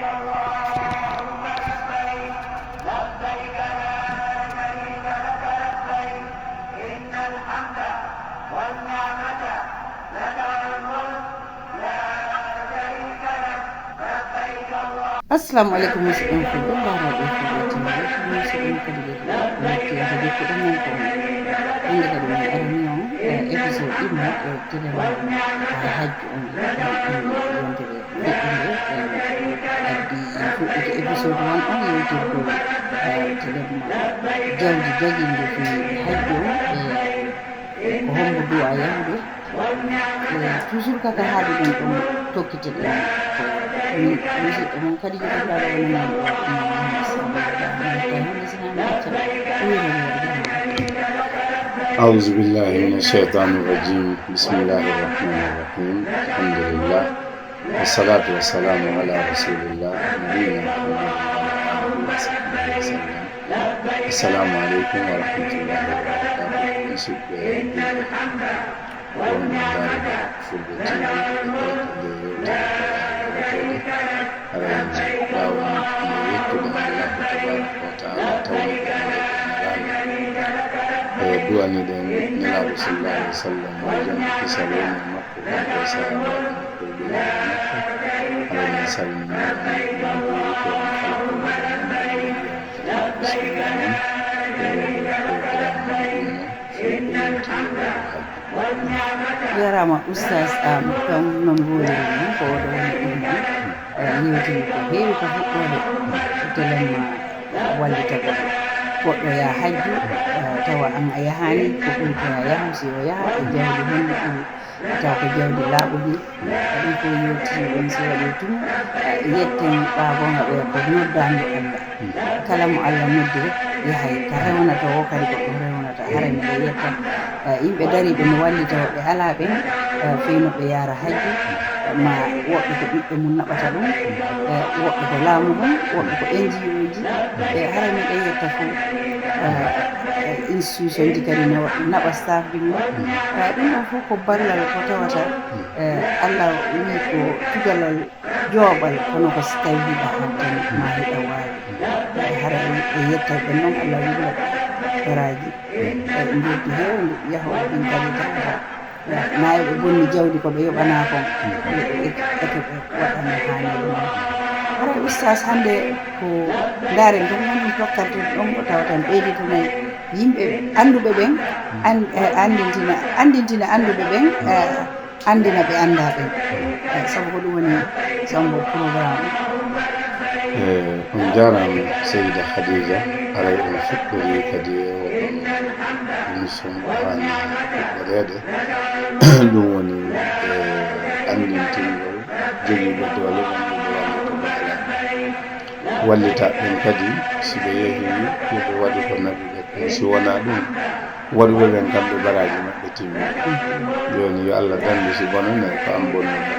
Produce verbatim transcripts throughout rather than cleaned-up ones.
اللهم لبيك، لبيك لا شريك لك لبيك، إن الحمد والنعمة لك والملك لا شريك لك. لبيك اللهم. Assalamu aleykum, musidɓe fulɓe, mbaɗaaɓe fulɓe T V. Musidɓe kadi ɓe watti yata jokkuɗen men ko hannde kadi min arani on, eh, épisode ɗiɗi, eh, télé mo, eh, hajju on, eh, yontere. Fuɗɗude, eh, addi en fuɗɗude épisode one on yewtirde, eh, télé mo jawdi dagindi fi hajju on, eh, ko hombo du'a yahude. Eh, toujours kaka haaɗi ɗum ɗum tokkitede. Ko min musidɗo mon kadi jogiɗo wona men ɗo, ɗum woni Samba Ba, min tawi hannde sina mi acca ɗum woni wonde. أعوذ بالله من الشيطان الرجيم. بسم الله الرحمن الرحيم. الحمد لله. والصلاة والسلام على رسول الله نبينا محمد وعلى آله وصحبه وسلم. السلام عليكم ورحمة الله وبركاته. Musidɓe julɓe, wonɓe ndaarde Fulɓe T V e kala ko nde yewtere ko yewtere. Aray, ɓaawo nde yettude Allahu tabaraka wa taala, tawni ko nde nelaɗo. E du'aniɗen Nelaaɗo sallallahu alaihi wa sallam, yo jam e kisal won e makko, kanko e sahaabaaɓe makko e ɓe makko. Aray, min salmini on, min njuuri ko on kala ko mbiɗen on, mbiɗen mbiya on kala ko bismillah mon, e oɗo programme mo ɗum mo, Fulɓe yewti yo hajju. Jarama Oustaz Am, kam non wowliri ni ko oɗo woni ɗum ni. Eh, yewtini ko heewi ka fuɗɗoode. Telemma wallitagol. Goɗɗo yaha hajju, eh, tawa an a yahaani, ko ɓuri ko a yahu, si o yaha e jawdi honno ɓuri, taw ko jawdi laaɓundi. Ɗum ko yewtini ɗum si waɗi tun, eh, yetten ɓaagonga ɓe ko noddaandu Allah. Kala mo Allah noddi rek, yahay ka rewnata o kadi ko ɗum rewnata. Hara miɗo yetta, eh, yimɓe dariiɓe no wallita woɓɓe alaa ɓen, eh, fii no ɓe yaara hajju, eh, ma woɓɓe ko ɓiɓɓe mum naɓata ɗum, eh, woɓɓe ko laamu ngun, woɓɓe ko N G O ji, eh, hara miɗo yetta fof, eh, eh, institution ji kadi no naɓa staff ji mum. Eh, ɗum ɗon fof ko ballal ko tawata, eh, Allah wii ko tugalal jooɓal, kono ko si tawii hiɗa hattani ma hiɗa waawi. Hara e yettoɓe noon, Allah winda ɓe garaaji. E njoɓdi heewndi yahooɓe ɓen kadi tawata naayɓe bonni jawdi ko ɓe yoɓanaa kon. Ɓe, ɓe, ɓe, ɓe waɗana haaniri noon. Hara Oustaz, hannde ko ndaaren tan, honɗum tokkanten ɗon ko tawata en ɓeyditanay yimɓe annduɓe ɓen, an-, eh, anndintina, anndintina annduɓe ɓen, eh, anndina ɓe anndaa ɓen. Eh, sabu ko ɗum woni sabu programme. Eh, on jaaraama, Seyda Khadija. Aray on fuɗɗorii kadi e oɗo émission mo haani fuɗɗoreede. Ɗum woni, eh, anndintingol jogiiɓe doole ɓen, ɓe wallita ɓe alaa. Wallita ɓen kadi, si ɓe yehii, yo ɓe waɗu ko naɓi ɓe kon. Si wonaa ɗum, waɗuɓe ɓen kamɓe baraaji maɓɓe timmi. Jooni yo Allah danndu si bonane ko an bonnuɗo.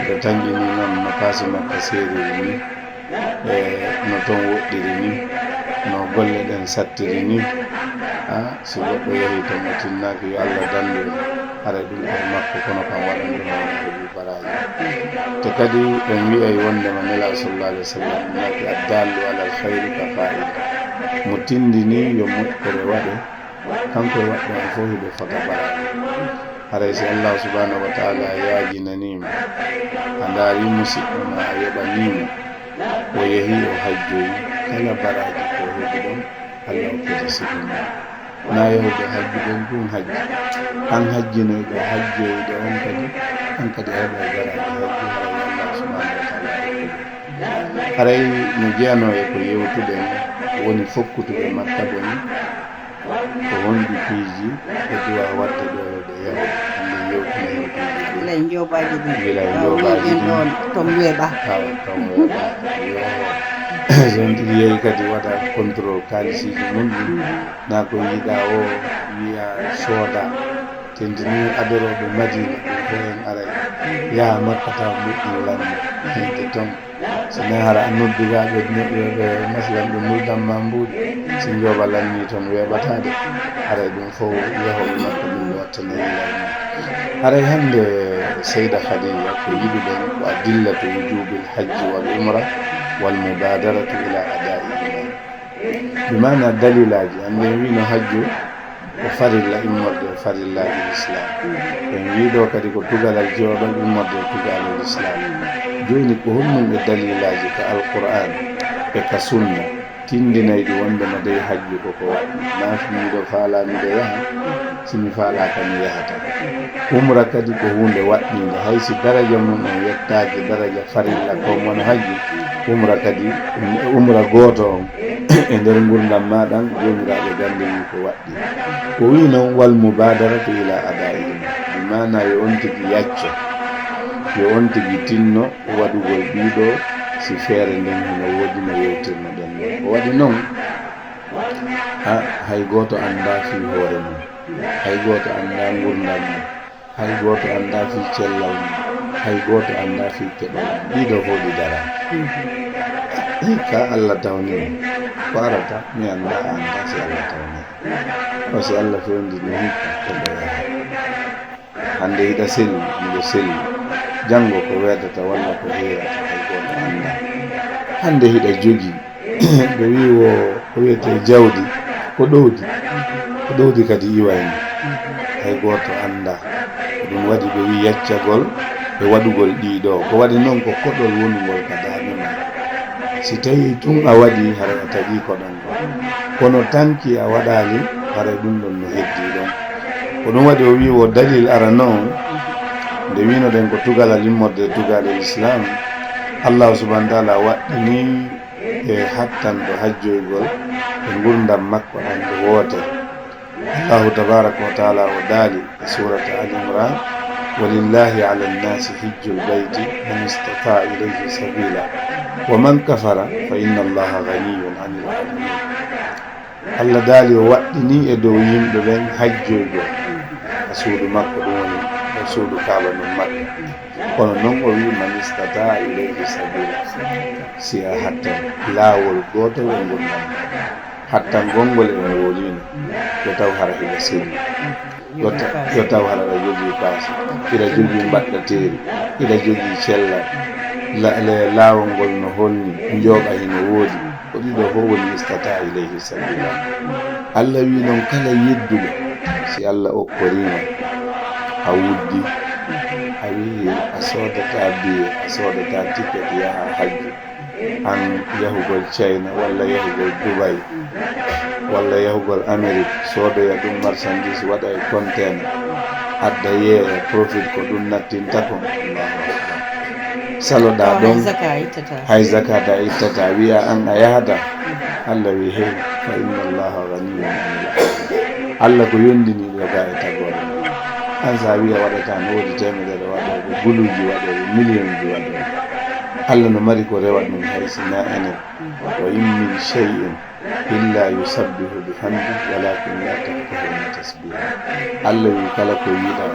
Mbeɗa tanƴinii noon no paasi makka seeriri ni, e no ton woɗɗiri ni, no golle ɗen sattiri ni. A, si goɗɗo yehii ton o tinnaaki, yo Allah danndu en. Haray ɗum ko makko, kono kam waɗan ɗum o heɓi baraaji. Te kadi en wi'ay wondema Nelaaɗo sallallahu alaihi wa sallam naati, "Addaallu alal khayri ka faa'ili." Mo tindini yo moƴƴere waɗe, kanko e waɗɗo on fof hiɓe fota baraaji. Haray si Allahu subhanahu wa ta'ala yaajinanii ma, a ndaarii musiɗɗo ma, a yoɓanii mo, o yehii o hajjoyi, kala baraaji ko heɓi ɗon, Allah hokkete sifa mum. Na yahuɓe hajjuɓe ɗum hajji. An hajjinoyɗo, hajjoyɗo on kadi, an kadi a heɓay baraaji hajju, haray Allah subhanahu wa ta'ala hokkete. Haray no jeyanoo e ko yewtuɗen, woni fokkutuɓe Makka ɓen, ko honɗi piiji ɓe duwa waɗde ɗo e ɓe yahuɓe? Hannde yewtini heen piiji ɗin. Gila e njoobaaji ɗin. Gila e njoobaaji ɗin. Ɗon ton weeɓa. Awa, ton weeɓa. Yo. So on tigi yehi kadi waɗa contrôle kaalisiiji mum ɗin. Mhm. Na ko yiɗa o wiya sooda. Tentini adorooɓe Madina, ɗum fof en aray. Yaha Makka tawa mbuɗɗin lanni. Hende ton. So ne hara a nodduga ɓe, ɓe, ɓe, masalan, ɓe muldan ma mbuuɗi. Si njooba lanni ton weeɓataade. Haray ɗum fof yahooɓe Makka ɗum ɓe wattane yiilay ma. Haray hannde Seyda Khadija, ko yiɗuɗen ko adillatu wujubil hajji wal umra wal mubadaratu ila adaihima. Bi maana dalilaaji, annden wiino hajju ko farilla immorde e farillaaji Islam. En wii ɗo kadi ko tugalal jowaɓal immorde e tugalal Islam. Jooni ko honɗum e dalilaaji ka Alqur'an e ka sunna tindinayɗi wondema dey hajju ko ko waɗɗi? Naa miɗo faalaa miɗo yaha, si mi faalaaka mi yahata. Umra kadi ko huunde waɗɗinde, hay si daraja mum on yettaaki daraja farilla kon wano hajju, umra kadi, umra gooto on e nder ngurndan maa ɗan, Joomiraaɗo gannde wii ko waɗɗi. Ko wii non, wal mubadaratu ila adaihima, bi maana yo on tigi yacco, yo on tigi tinno waɗugol ɗii ɗoo, si feere nden hino woodi no yewtirnoɗen non. Ko waɗi non, ha, hay gooto anndaa fii hoore mum, hay gooto anndaa ngurndan mum, hay gooto anndaa fii cellal mum, hay gooto anndaa fii keɓal mum. Ɗii ɗoo fow ɗi daraa. Ɗii ka Alla tawni mo. Ko arata, mi anndaa, a anndaa, si Alla tawni. O si Alla fewndini hikka, ko ɗo yaha. Hannde hiɗa selli, miɗo selli. Janngo ko weetata walla ko heerata, hay gooto anndaa. Hannde hiɗa jogii, ɓe wii wo ko wiyetee jawdi, ko ɗowdi, ko ɗowdi kadi iwayno. Hay gooto anndaa. Ko ɗum waɗi ɓe wii yaccagol e waɗugol ɗii ɗoo. Ko waɗi non ko koɗol wonungol ka daaɗe maa. Si tawii tun a waɗii, haray a taƴii koɗol ngol. Kono tanki a waɗaali, haray ɗum ɗon no heddii ɗon. Ko ɗum waɗi o wii wo dalil arano on, nde wiinoɗen ko tugalal immorde e tugalal Islam, Allahu subhanahu wa taala waɗɗini e hattanɗo hajjoygol e ngurndan makko ɗan nde woote. Allahu tabaraka wa taala o daali e surata Ali Imran, "Walillahi ala nnasi hijjul bayti man istata ilayhi sabila, wa man kafara fa inna Allaha ganiyun anil alamin." Alla daali o waɗɗini e dow yimɓe ɓen hajjoygol ka suudu makko, ɗum woni e suudu Kaaba ndun Makka. Kono non o wii, "Man istata ilayhi sabila." Si a hattan laawol gootol e ngurndan, hattan gonngol e no woliino, yo taw hara hiɗa selli, yo ta-, yo taw hara aɗa jogii paasi, hiɗa jogii mbaɗɗateeri, hiɗa jogii cellal, la-, le-, laawol ngol no holni, njooɓa hino woodi. Ko ɗii ɗoo fow woni istata ilayhi sabila. Alla wii non kala yedduɗo, si Alla okkorii ma, a wuddi, a wii a soodataa biye, a soodataa tiket yaha hajju, an yahugol China walla yahugol Dubai walla yahugol Amérique, soodoya ɗum marchandise, waɗa e container, adda yeeya, profit ko ɗum nattinta kon. Allahu akbar. Saloɗaa ɗon, hay zaka a ittataa, wi'a an a yahataa. Alla wii, "Hey, fa inna Allaha ganiyun anil alamin." Alla ko yondiniiɗo ga e tagoore. An si a wii a waɗataa, no woodi teemedere waɗooɓe, guluuji waɗooɓe, miliyonji waɗooɓe. Alla no mari ko rewa ɗum hay si naa enen. "Wa in min shay'in illa yusabbihu bihamdi walakin la tafqahuna tasbiha." Alla wii kala ko yiɗaa,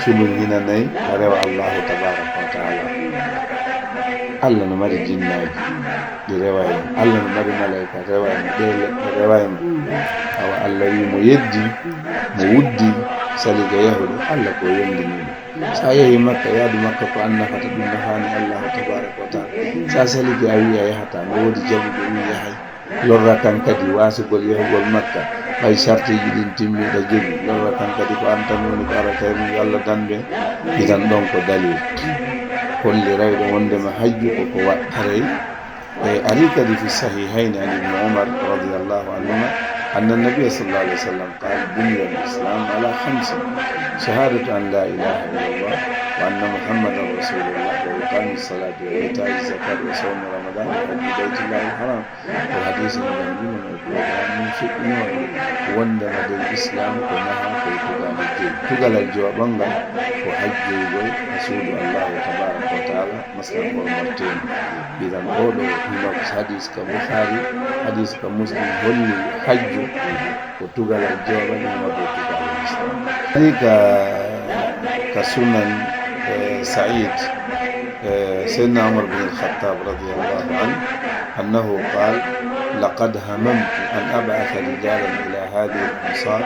sulun hinanay rewa Allahu tabaraka wa taala. Alla no mari jinnaaji, ɗi rewa e mo. Alla no mari malayka, rewa e mo. Ɗee leɗɗe rewa e mo. Awa Alla wii mo yeddi, mo wuddi, sali ga yahude, Alla ko yondiniiɗo. Si a yahii Makka, yaadu Makka ko an nafata, ɗum nafaani Allahu tabaraka wa taala. Si a salike a wii a yahataa, no woodi jaɓuɓe wii yahay. Lorra kan kadi waasugol yahugol Makka, ɓay sartiiji ɗin timmi hiɗa jogii. Lorra kan kadi ko an tan woni ko arata e mum, yo Alla dandu en. Idan ɗon ko dalil hollirayɗo wondema hajju ko ko waɗ-, haray. E arii kadi fi sahihayni an Ibni Umar radiyallahu anhuma anna nabiyya sallallahu alayhi wa sallam qala, "Buniya al-Islam ala khamsin, shahadatu an la ilaha illallah wa anna Muhammadan rasulullah wa iqami salati wa ita'i zakat wa sawmi ramadan wa hajji baytillahi al-haram." Ko hadiis mo jannginoo e programme mum fuɗɗinooɗo wondema dey Islam ko mahaa koye tugaale joyi. Tugalal jowaɓal ngal ko hajjoygol e suudu Allahu tabaraka wa taala, masjid hormateeɗo. Idan oo ɗoo hino hadiis ka Bukhari, hadiis ka Muslim holli hajju ko tugalal jowaɓal immorde e tugalal Islam. Arii ka, ka sunan, eh, Sa'id, eh, Sayyidina Umar bin al-Khattab radiyallahu anhu, annahu qal, "Laqad hamamtu an ab'atha rijalan ila hadhihi al-amsar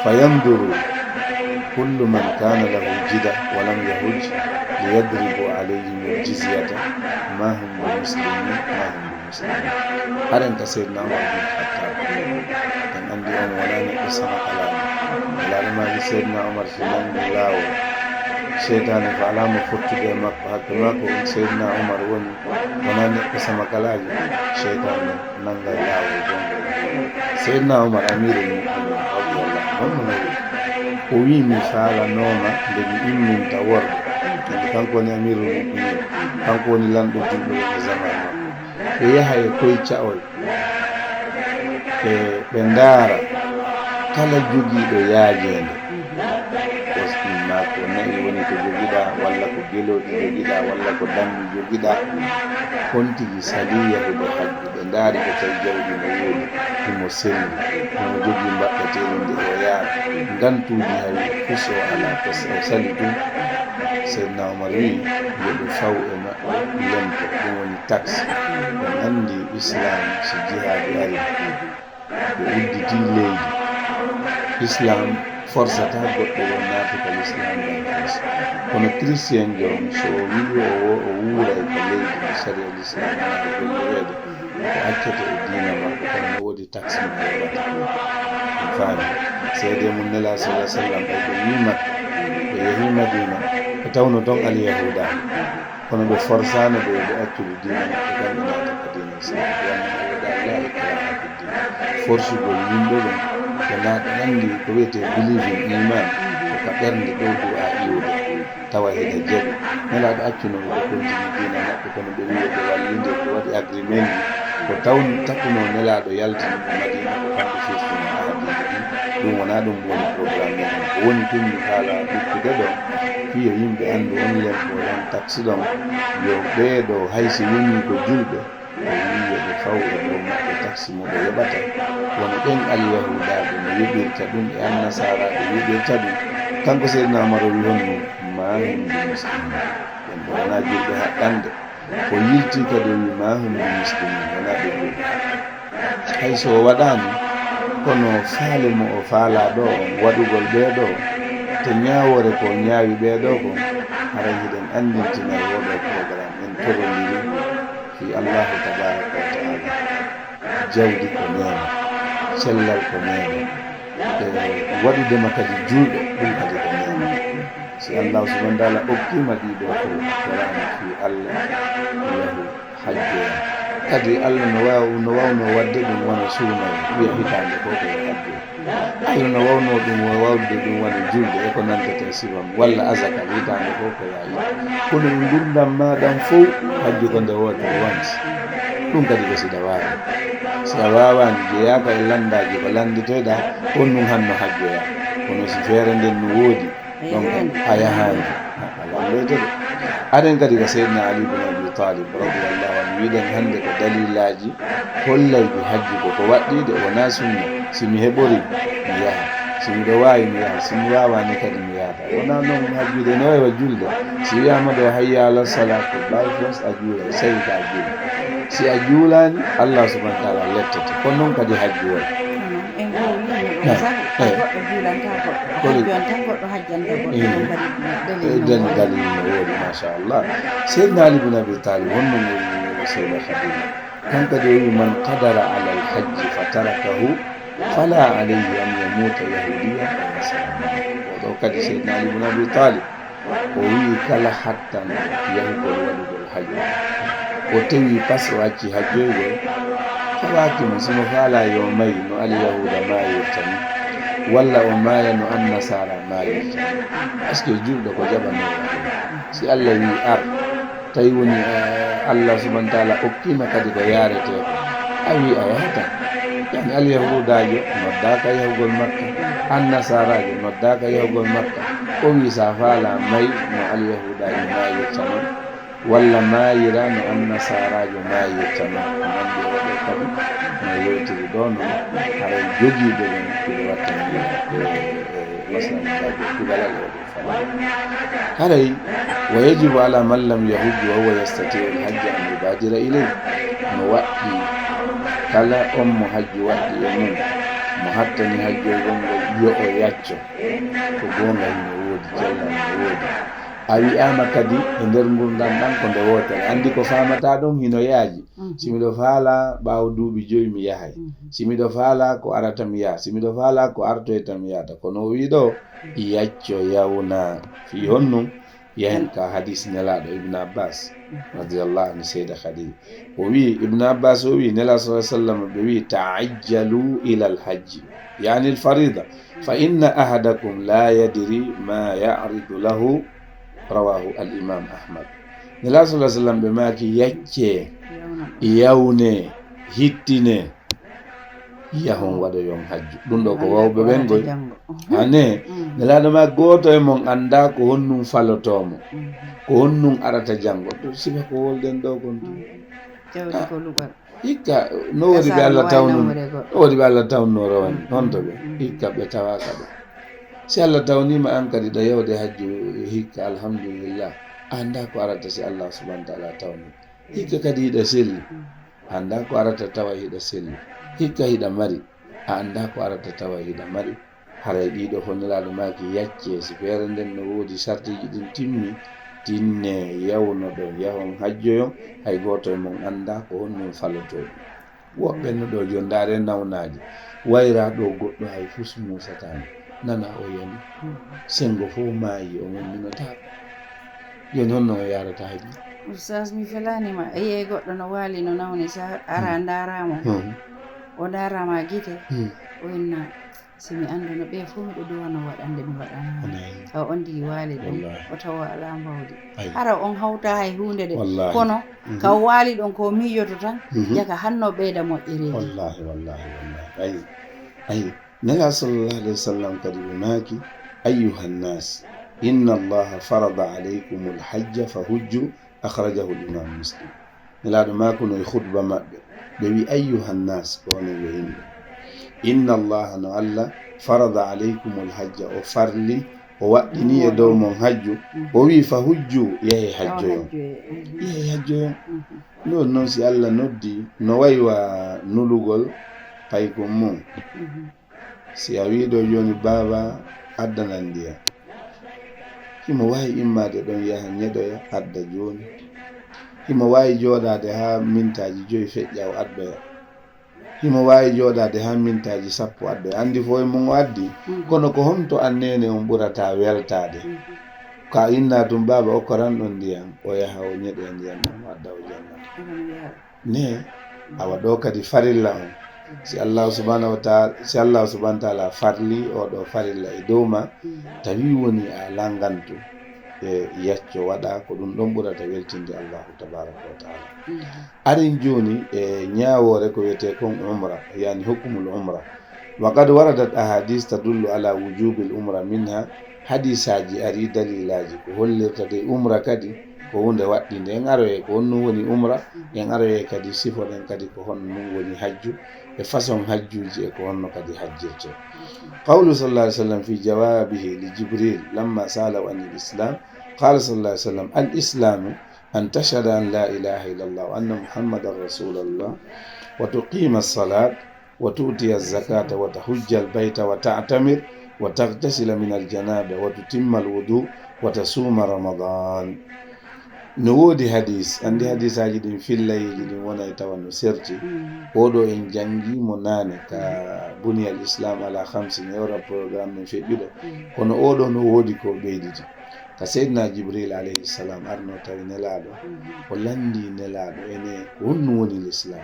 fayanzuru كل من كان له جدة ولم يحج ليضربوا عليهم الجزية ما هم بمسلمين، ما هم بمسلمين. Haren ka Seydina Umar bin Khattab. En anndi on wonaa neɗɗo samakalaajo. Nelaaɗo maaki Seydina Umar si nanngi laawol, seytaane ko alaa mo fottude e makko, hakke makko on Seydina Umar woni, wonaa neɗɗo samakalaajo, seytaane nanngay laawol bonngol. Seydina Umar, Amirul Mu'minin, radiyallahu anhu, o wii, mi faalanooma nde mi imminta worɓe. Anndi kanko woni Amirul Mu'minin, kanko woni lanɗo julɓe e zaman makko. Ɓe yaha e koy ca'ol, ɓe, ɓe ndaara kala jogiiɗo yaajeende. Imma ko na'i woni ko jogiɗaa, walla ko gelooɗi jogiɗaa, walla ko dammi jogiɗaa. On tigi salii yahude hajju, ɓe ndaari ɓe tawi jawdi no woodi, himo selli, himo jogii mbaɗɗeteeri nde o yaara. Ngantuuji hay fus o alaa, ko o sali tun. Seydina Umar wi'i, yo ɓe faw e maɓɓe lempo, ɗum woni taxe. On anndi Islaam si jihaadi arii, ɓe udditii leydi. Islaam forsataa goɗɗo yo naatu ka Lislaam by force. Kono Christian jo on, so o wi'i o wo-, o wuuray ka leydi ndi sariya Lislaam wonaa gollireede, o accete e diina makko, kono no woodi taxe mo o waɗata. On faami? Seede mum Nelaaɗo sallallaahu alayhi wa sallam, e ɓe yii Makka, ɓe yehii Madiina, ɓe tawno ton Alyahuudaaɓe. Kono ɓe forsaano ɓe, ɓe accude diina maɓɓe kan, ɓe naata ka diina Islaam. Wonno Allah laa ikraha fi ddin. Forsugol yimɓe ɓen, ɓe naata, anndi ko wiyetee believe in iman, ko ka ɓernde ɗo du'a iwde, tawa hiɗa jaɓi. Nelaaɗo accuno ɓe, ɓe continue diina maɓɓe, kono ɓe wi'i ɓe wallinde, ɓe waɗi agreement, ko tawn-, takunoo Nelaaɗo yaltini ɓe Madiina, ko kamɓe firtino ahadiiji ɗin. Ɗum wonaa ɗum woni programme men. Ko woni tun mi faala ɗukkude ɗo, fii yo yimɓe anndu on lempo, on taxe ɗon, yo ɓee ɗo, hay si wonii ko julɓe, o wi'i yo ɓe faw e dow maɓɓe taxe mo ɓe yoɓata. Wano ɓen Alyahuudaaɓe no yoɓirta ɗum e Annasaaraaɓe yoɓirta ɗum. Kanko Seydina Umar o wi'i honno, maa hum bi muslimin. Ɓen ɗo wonaa julɓe haqqande. O yiltii kadi o wi'i, maa hum bi muslimin, wonaa ɓe julɓe haqqande. Hay so o waɗaani, kono faale mo o faalaa ɗo on, waɗugol ɓee ɗo, te ñaawoore ko o ñaawi ɓee ɗo kon, haray hiɗen anndintina e oo ɗoo programme, en torondiri fii Allaahu tabaaraka wa ta'aala. Jawdi ko neema, cellal ko neema, e waɗude ma kadi julɗo, ɗum kadi ko neema. Si Allah subhanahu wa ta'ala okkii ma ɗii ɗoo fof, ko raama fii Allah, yahu hajjoya. Kadi Allah no waaw-, no waawnoo waɗde ɗum wano suuno, wiya hitaande fof ko yo hajjoya. Allah no waawnoo ɗum wa-, waɗde ɗum wano julde e ko nanndata e sifa mum, walla azaka, hitaande fof ko yo a ittu. Kono e ngurndan maa ɗan fof, hajju ko nde wootere wonti. Ɗum kadi ko si ɗa waawi. Si a waawaani, jeyaaka e lanndaaji ko lannditoyɗaa, on ɗum hanno hajjoya. Kono si feere nden no woodi, donc, a yahaani. A, a lanndoyto de. Aɗen kadi ko Seydina Ali ibn Abi Talib, radiyallahu anhu, wiɗen hannde ko dalilaaji hollayɗi hajju ko ko waɗɗiiɗe, wonaa sunna. Si mi heɓorii, mi yaha. Si miɗo waawi, mi yaha. Si mi waawaani kadi, mi yahataa. Wonaa non hajjude no wayi wa julde. Si wiyaama ɗo, hayya ala salaa, ko by force a juulay, sey ka juula. Si a juulaani, Allah subhanahu wa ta'ala lettete. Ko non kadi hajju wayi. En ɗo wi'uno ɗum sah, goɗɗo juulantaa goɗɗo. Hajju on tan goɗɗo hajjanta goɗɗo. Ɗum kadi dalil no woodi. Dalil no woodi, machallah. Seydina Ali ibn Abi Talib, honno mo wi'uno Seyda Khadija? Kanko kadi o wi'i, man qadara ala al-hajji fa tarakahu, fala alayhi an yamuta yahudiyan aw nasraniyan. O ɗo kadi Seydina Ali ibn Abi Talib, o wi'i kala hattan yahugol waɗugol hajju, o tewi pas o acci hajjoygol, fawaaki mo, si mo faalaa yo may no Alyahuuda maayirta ni, walla o maaya no Annasaara maayirta ni. Parce que julɗo ko jaɓanoowo Allah. Si Allah wi'i ar, tawi woni, eh, Allah subhanahu wa ta'ala okkii ma kadi ko yaaretee ko, a wi'i a yahataa. Yani Alyahuudaajo noddaaka yahugol Makka, Annasaaraajo noddaaka yahugol Makka. O wi'i, si a faalaa may no Alyahuudaajo maayirta non, walla maayira no Annasaaraajo maayirta non. On anndi oo ɗoo kadi no yewtiri ɗoo non, haray jogiiɓe ɓen hiɓe wattani, e, e, masalan, tugalal oo ɗoo. Haray, wa yajibu ala man lam yahujju wa huwa yastati'u al-hajja an yubadira ilayhi. No waɗɗii kala on mo hajju waɗɗii e mum, Mo hattani hajjoygol ngol, yo o yacco. Ko goonga, hino woodi, cellal no woodi. A wi'aama kadi e nder ngurndan ɗan ko nde wootere. Anndi ko faamataa ɗon hino yaaji. Mhm. Si miɗo faalaa, ɓaawo duuɓi jowi mi yahay. Mhm. Si miɗo faalaa, ko arata mi yaha. Si miɗo faalaa, ko artoyta mi yahata. Kono o wi'i ɗoo, yacco, yawna. Fii honɗun? Yahen ka hadis Nelaaɗo Ibn Abbas, radiyallahu anhu, Seyda Khadija. O wi'i, Ibn Abbas o wi'i, Nelaaɗo sallallahu alaihi wasallam ɓe wi'i, "Ta'ajjalu ilal hajji, yani al farida, fa inna ahadakum la yadri ma ya'ridu lahu." Rawahu al Imam Ahmad. Nelaaɗo sallallahu alaihi wasallam ɓe maaki, "Yaccee, yawne, hittine, yahon waɗoyon hajju." Ɗum ɗo ko wawɓe ɓen goy. Ane, Nelaaɗo ma gooto e mon anndaa ko honɗun falotoo mo, ko honɗun arata janngo. To sifa ko wolɗen ɗo kon tun. Jawdi ko luɓal. Hikka, no woodi ɓe Allah tawnu, no woodi ɓe Allah tawnu rawani, honto ɓe? Hikka ɓe tawaaka ɓe. Si Allah tawniima an kadi ɗa yawde hajju, hikka, alhamdulillah. A anndaa ko arata si Allah subhanahu wa ta'ala tawni. Hikka kadi hiɗa selli. A anndaa ko arata tawa hiɗa selli. Hikka hiɗa mari. A anndaa ko arata tawa hiɗa mari. Haray ɗiɗo fof Nelaaɗo maaki yaccee, si feere nden no woodi sartiiji ɗin timmi, tinnee, yawnoɗon, yahon hajjoyon, hay gooto e mon anndaa ko honɗun falotoo ɗum. Woɓɓe no ɗo jooni, ndaaree nawnaaje, wayraa ɗo goɗɗo hay fus muusataa mo, nana o yani, senngo fof maayi, o mumminotaaɗo. Jooni honno o yaarata hajju? Oustaz, mi felaani ma, a yi'ay goɗɗo no waali no nawni, sa ara ndaara mo, o ndaara ma gite, o inna, si mi annduno ɓe fof miɗo duwano waɗande mi waɗana. Tawa on tigi waali ɗon, o tawa alaa mbawdi. Hara on hawta hay huunde de, kono ka o waali ɗon ko miijoto tan, jaka hanno ɓeyda moƴƴereeji. Wallahi, wallahi, wallahi. Ayi, ayi. Nela sallallahu alayhi wa sallam kadi ɓe maaki, "Ayyuha nnas, inna Allaha farada alaykumul hajja fa hujju," akhrajahu al-Imam Muslim. Nelaaɗo maakuno e khutba maɓɓe, ɓe wi, "Ayyuha nnas, ko onon yo yimɓe. Inna Allaha, no Allah, farada alaykumul hajja, o farli, o waɗɗini e dow mon hajju, o wi, fa hujju, yahe hajjoyon. Yahe hajjoyon." Ɗum noon, si Allah noddi, no wayi wa nulugol paykun mum. Si a wii ɗo jooni, "Baaba, addanan ndiyam." Himo waawi immaade ɗon, yaha ñeɗoya, adda jooni. Himo waawi jooɗaade haa mintaaji joy feƴƴa, o addoya. Himo waawi jooɗaade haa mintaaji sappo, addoya. Anndi fof e mum o addi. Kono ko honto an neene on ɓurata weltaade? Ka inna tun, "Baaba, okkoran ɗon ndiyam," o yaha, o ñeɗoya ndiyam ɗam, o adda, o janna. Ne, awa ɗo kadi farilla on. Si Allahu subhanahu wa ta'ala, si Allahu subhanahu wa ta'ala farli o ɗo farilla e dow ma, tawi woni a langanto e yacco waɗa, ko ɗum ɗon ɓurata weltinde Allahu tabaraka wa ta'ala. Arin jooni e ñaawoore ko wiyetee kon umra, yani hukumul umra. Wa qad waradat ahadis tadullu ala wujubil umra minha, hadisaaji ari dalilaaji ko hollirta de umra kadi ko huunde waɗɗinde. En aroyay ko honno woni umra, en aroyay kadi sifoɗen kadi ko honno ɗum woni hajju, e façon hajjuuji e ko honno kadi hajjirte. Qawlu sallallahu alayhi wa sallam fi jawabihi li Jibril lamma sa'alahu anil Islam, qala sallallahu alayhi wa sallam, "Al Islamu an tashhada an la ilaha illallah wa anna Muhammadan rasulullah wa tuqima as-salat wa tu'tiya az-zakata wa tahujja al-bayta wa ta'tamir wa taghtasila min al-janaba wa tutimma al-wudu wa tasuma Ramadan." No woodi hadis, anndi hadisaaji ɗin fillayeeji ɗin wonay tawa no serti. Oɗo en janngi mo naane ka Buniyal Islam ala khamsin, hewra programme men feƴƴuɗo. Kono oɗo no woodi ko ɓeyditi. Ka Seydina Jibril alayhi salam arno tawi Nelaaɗo, o lanndii Nelaaɗo, ene, ko honɗum woni Lislaam?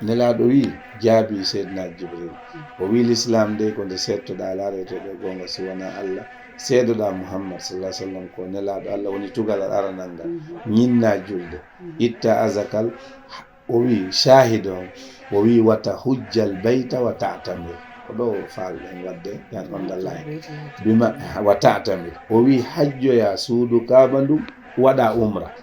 Nelaaɗo wii, jaabii Seydina Jibril. O wii, Lislaam dey ko nde seedtoɗaa alaa reeteeɗo e goonga si wonaa Allah, seedoɗaa Muhammad sallallahu alaihi wasallam ko Nelaaɗo Allah, woni tugalal aranal ngal, ñinnaa julde, ittaa azakal, O wi'i, shahid on, o wi'i, "Wa tahujjal bayta wa ta'tamir." Ko ɗo faalɗen waɗde, yan on dallahi. Bima, wa ta'tamir. O wi'i, "Hajjoya suudu Kaaba ndu, waɗa umra."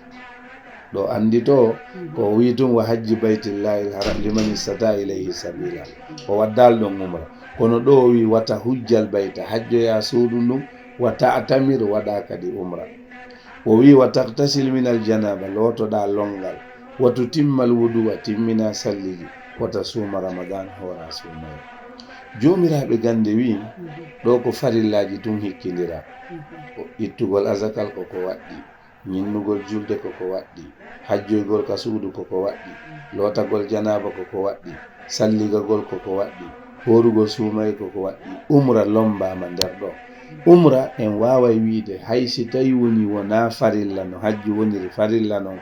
Ɗo anndito, ko o wi'i tun, "Wa hajji baytillahi haram liman istata ilayhi sabila." O waddal ɗon umra. Kono ɗo o wi'i, "Wa tahujjal bayta." Hajjoya suudu ndun, "wa ta'tamir." Waɗa kadi umra. O wi'i, "Wa taghtasil min al janaba." Lootoɗa longal. "Wa tutimmal wudu'a." Timmina salliji. "Wa tasuma Ramadan." Hora suumaye. Joomiraaɓe gannde wi'i, ɗo ko farillaaji tun hikkindiraa. Ko ittugol azakal ko ko waɗɗii, ñinnugol julde ko ko waɗɗii, hajjoygol ka suudu ko ko waɗɗii, lootagol janaaba ko ko waɗɗii, salligagol ko ko waɗɗii, hoorugol suumaye ko ko waɗɗii. Umra lommbaama nder ɗo. Umra en waaway wi'ude hay si tawi woni wonaa farilla no hajju woniri farilla non,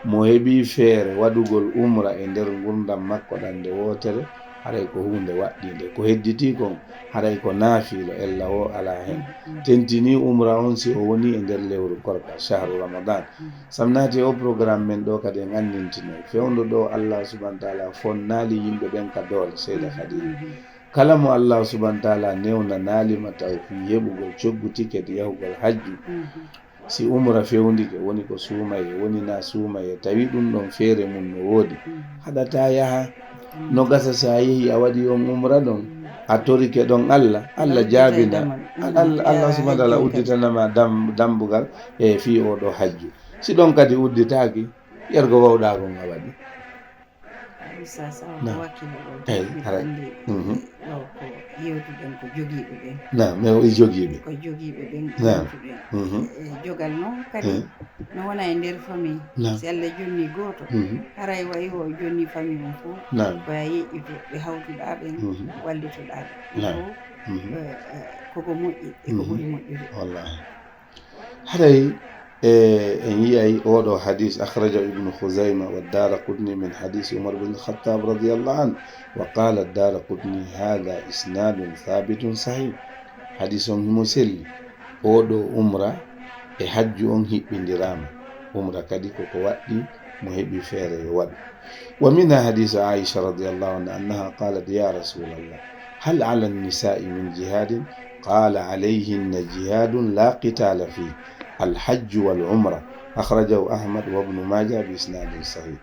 mo heɓii feere waɗugol umra e nder ngurndan makko ɗan nde wootere, haray ko huunde waɗɗiinde. Ko hedditii kon, haray ko naafiila, ella woo alaa hen. Tentinii umra on si o wonii e nder lewru korka, shahru Ramadan. Sam naati o programme men ɗo kadi en anndintinoy. Fewndo ɗo Allah subhanahu wa ta'ala fonnaali yimɓe ɓen ka doole, Seyda Khadija. Kala mo Allah subhanahu wa ta'ala newnanaali ma tawfiiq heɓugol coggu ticket yahugol hajju, si umra fewndike, woni ko suumaye, woni naa suumaye, tawi ɗun ɗon feere mun no woodi, haɗataa yaha. No gasa si a yehi a waɗi on umra ɗon, a torike ɗon Allah, Allah jaabina. Allah, Allah subhanahu wa ta'ala udditana ma dam-, dambugal e fii oo ɗoo hajju. Si ɗon kadi udditaaki, yergo wawɗaa kon a waɗi. Oustaz, awa ko wakkilo ɗon. Eyi, haray. Anndi ɗo ko yewtuɗen ko jogiiɓe ɓen. Naam, mais o jogiiɓe. Ko jogiiɓe ɓen yewtuɗen. E jogal noon kadi no wona e nder famille. Si Allah jonni gooto, haray wayi o jonni famille on fof, ko ya yeƴƴuto ɓe hawtuɗaa ɓen, wallitoɗaa ɓe. Ɗum fof, eh, eh, koko moƴƴi e ko ɓuri moƴƴude. Wallahi. Haray, e, en yi'ay oo ɗoo hadiis, akhrajahu Ibnu Khuzayma wa Daaraqutni min hadiisi Umar bin Khattab radiyallahu anhu, wa qaala Daaraqutni, haadha isnaadun thaabitun sahiih. Hadiis on himo selli. Oo ɗoo umra e hajju on hiɓɓindiraama. Umra kadi ko ko waɗɗii, mo heɓi feere yo waɗu. Wa minha hadiisu Aisha radiyallahu anha annaha qaalat, ya Rasulallah, hal ala nisaa'i min jihaadin? Qaala, alayhinna jihaadun laa qitaala fiihi, alhajju wal umra. Akhrajahu Ahmad wa Ibnu Maaja bi isnaadin sahiih.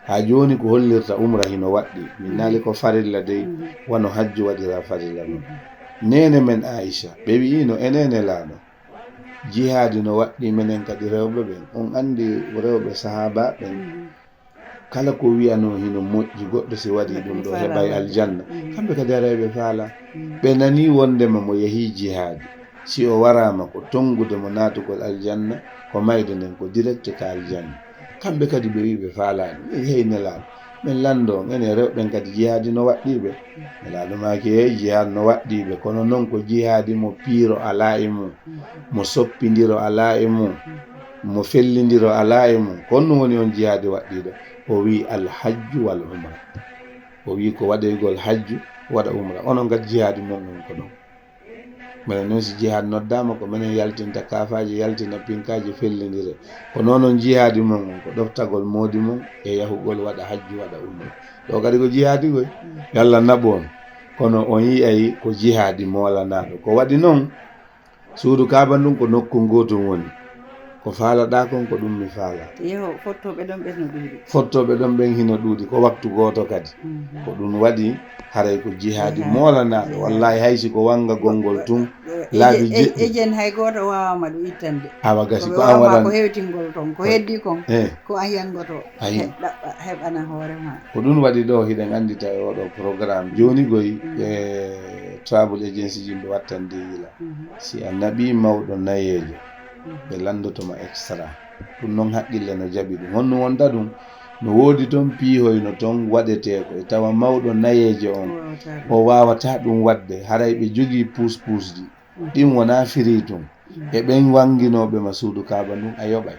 Haa jooni ko hollirta umra hino waɗɗii. Min naali ko farilla dey, wano hajju waɗiraa farilla non. Neene men Aisha, ɓe wi'ino, e neene laaɗo, jihaadi no waɗɗii menen kadi rewɓe ɓen. On anndi rewɓe sahaaba ɓen, kala ko wi'anoo hino moƴƴi, goɗɗo si waɗii ɗum ɗoo heɓay aljanna. Kamɓe kadi haray ɓe faalaa. Ɓe nanii wonndema mo yahii jihaadi, si o waraama ko tonngude mo naatugol aljanna, ko mayde nden ko direct ka aljanna. Kamɓe kadi ɓe wi'i ɓe faalaani. Ɓe wi'i, hey Nelaaɗo, men lanndoo on, enen rewɓe ɓen kadi jihaadi no waɗɗii ɓe. Nelaaɗo maaki, hey, jihaadi no waɗɗii ɓe, kono non ko jihaadi mo piiro alaa e mum, mo soppindiro alaa e mum, mo fellindiro alaa e mum. Ko honɗum woni on jihaadi waɗɗiiɗo? O wi'i, alhajju wal umra. O wi'i ko waɗoygol hajju, waɗa umra. Onon kadi jihaadi mon on ko ɗon. Menen non si jihaad noddaama, ko menen yaltinta kaafaaje, yaltina pinkaaje, fellindire. Ko non non jihaadi mon on, ko ɗoftagol moodi mon e yahugol waɗa hajju, waɗa umra. Ɗoo kadi ko jihaadi koy. Yo Allah naɓu on. Kono on yi'ay ko jihaadi moolanaaɗo. Ko waɗi non, suudu Kaaba ndun ko nokku ngootun woni. Ko faalaɗaa kon, ko ɗum mi faalaa. Yeho, fottooɓe ɗon ɓen no ɗuuɗi. Fottooɓe ɗon ɓen hino ɗuuɗi, ko waktu gooto kadi. Mhm. Ko ɗum waɗi haray ko jihaadi moolanaaɗo. Jihaadi. Wallahi, hay si ko wangagol ngol tun, laabi jeɗɗi. Ejen hay gooto waawaama ɗum ittande. Awa gasi, ko an waɗan. Ko hewtingol ton, ko heddi kon, ko an yangoto. Ayi. Heɓa-, heɓana hoore ma. Ko ɗum waɗi ɗo, hiɗen anndi tawi oɗo programme. Jooni goy, e travel agency yimɓe wattande yila. Mhm. Si a naɓii mawɗo nayeejo, ɓe lanndoto ma extra. Ɗum noon haqqille no jaɓi ɗum. Honno wonta ɗum? No woodi toon piihoyno toon waɗetee ko e tawa mawɗo nayeejo on, o waawataa ɗum waɗde. Haray ɓe jogii puuspuusji. Ɗin wonaa firii tun. E ɓen wannginooɓe ma suudu Kaaba ndun, a yoɓay.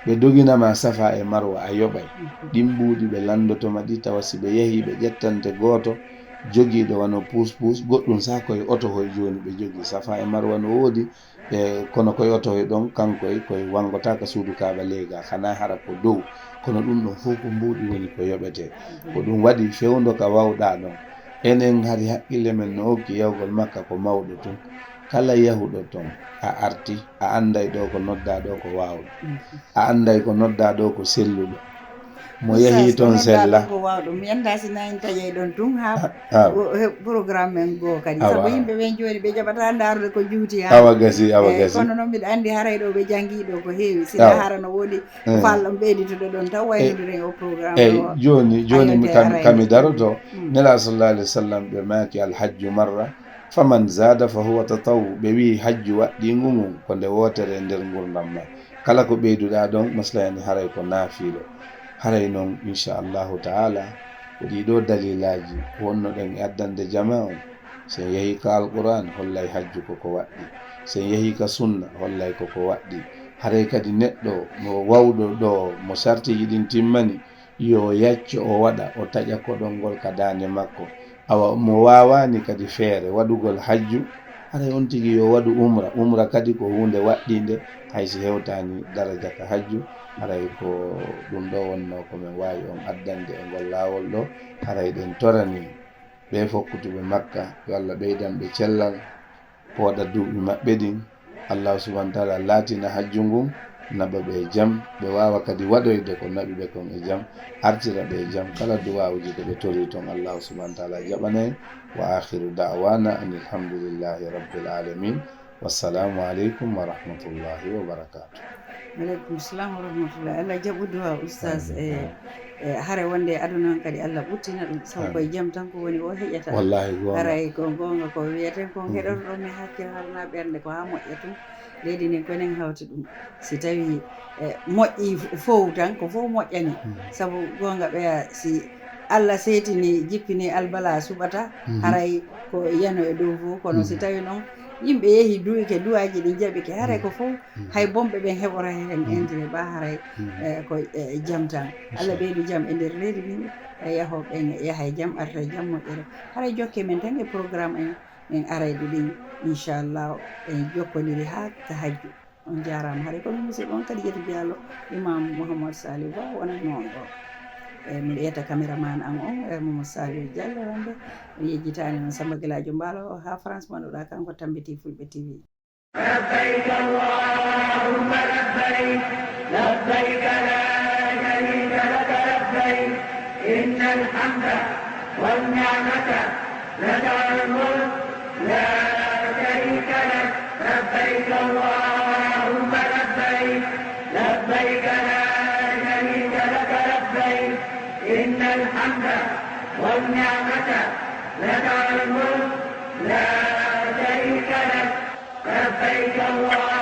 Ɓe dogina ma Safa e Marwa, a yoɓay. Ɗin mbuuɗi ɓe lanndoto ma ɗi, tawa si ɓe yahii ɓe ƴettante gooto jogiiɗo wano puuspuus, goɗɗum sah ko e otohoy jooni ɓe jogii. Safa e Marwa no woodi, e, kono koye otohoy ɗon, kankoy koye wanngotaa ka suudu Kaaba leegaa, kanaa hara ko dow. Kono ɗum ɗon fof ko mbuuɗi woni ko yoɓetee. Ko ɗum waɗi fewndo ka wawɗaa ɗon. Enen hari haqqille men no okki yahugol Makka ko mawɗo tun. Kala yahuɗo ton, a arti, a annday ɗo ko noddaa ɗo ko waawɗo. A annday ko noddaa ɗo ko selluɗo. Mo yehi toon sella. Ko waawɗo mi annda si nayi taƴay ɗon tun ha Ah. o- he- programme men goo kadi Awa, sabu awa. Yimɓe ɓen jooni ɓe jaɓata ndaarude ko juuti ha Awa gasi, awa Eh, gasi. Kono noon mbiɗa anndi haray ɗo ɓe janngi ɗo ko heewi si Awa. Hara no woodi ko Eh. faalɗon ɓeydutude ɗon taw waynodire o programme Eyi o jooni jooni mi Ayo, kam, arayde. Kami daroto Mm. Nela sallallahu alayhi wa sallam ɓe maaki alhajju marra faman zada fa huwa tatawu ɓe wi hajju waɗɗingu ngun ko nde wootere e nder ngurdam ma kala ko ɓeyduɗa ɗon maslahani haray ko naafiilo haray noon inchallahu taala ko ɗiɗo dalilaji wonnoɗen e addande jama on si en yehi ka alquran hollay hajju koko waɗɗi si en yehi ka sunna hollay koko waɗɗi haray kadi neɗɗo mo wawɗo ɗo mo sartiji ɗin timmani yo yacco o waɗa o taƴa koɗol ngol ka daande makko awa mo waawani kadi feere waɗugol hajju haray on tigi yo waɗu umra umra kadi ko huunde waɗɗinde hay si hewtani daraja ka hajju haray ko ɗum ɗo wonno ko min waawi on addande e ngol laawol ɗo haray ɗen torani ɓe fokkutuɓe makka yo allah ɓeydan ɓe cellal pooɗa duuɓi maɓɓe ɗin allahu subhanahu wa taala laatina hajju ngun naɓa ɓe e jam ɓe waawa kadi waɗoyde ko naɓi ɓe kon e jam artira ɓe e jam kala duwawuji ko ɓe tori ton allahu subhanahu wa taala jaɓanay wa akhiru da'wana anil hamdulillahi rabbil alamin wassalamu aleykum wa rahmatullahi wa barakatuh aleykum salam wa rahmatullah allah jaɓu duwa oustas e e hare wonde e aduna on kadi allah ɓuttina ɗum sabu koye jam tan ko woni o heƴata wallahi goonga haray ko goonga ko wiyeten kon heɗotoɗon mi hakkil harna ɓernde ko ha moƴƴa tun leydi ndin ko enen hawti ɗum si tawi e moƴƴi fow tan ko fow moƴƴani sabu goonga ɓeya si allah seetini jippini albala suɓata haray ko yano e dow fow kono si tawi noon yimɓe yehi duwike duwaji ɗi jaɓike haray ko fow hay bonɓe ɓen heɓora hen intérêt ba haray e ko e jam tan allah ɓeydu jam e nder leydi ndi e yaho ɓen yaha e jam arta e jam moƴƴere haray jokke men tan e programme en en arayɗo ɗin inchallah en jokkodiri ha ka hajju on jarama haray kono musidɗo on kadi yetu diallo imam mouhammad saliou ba wonatno on ɗo e miɗo yetta caméraman an on e mouhammad saliou diallo wonde mi yejjitani noon samba guelajo mbaalo o ha france manoɗa kanko tambiti fulɓe tv لبيك اللهم لبيك لبيك لا شريك لك لبيك إن الحمد والنعمة لك والملك لا شريك لك لبيك اللهم لبيك لبيك لا شريك لك لبيك إن الحمد والنعمة لك والملك لا شريك لك لبيك اللهم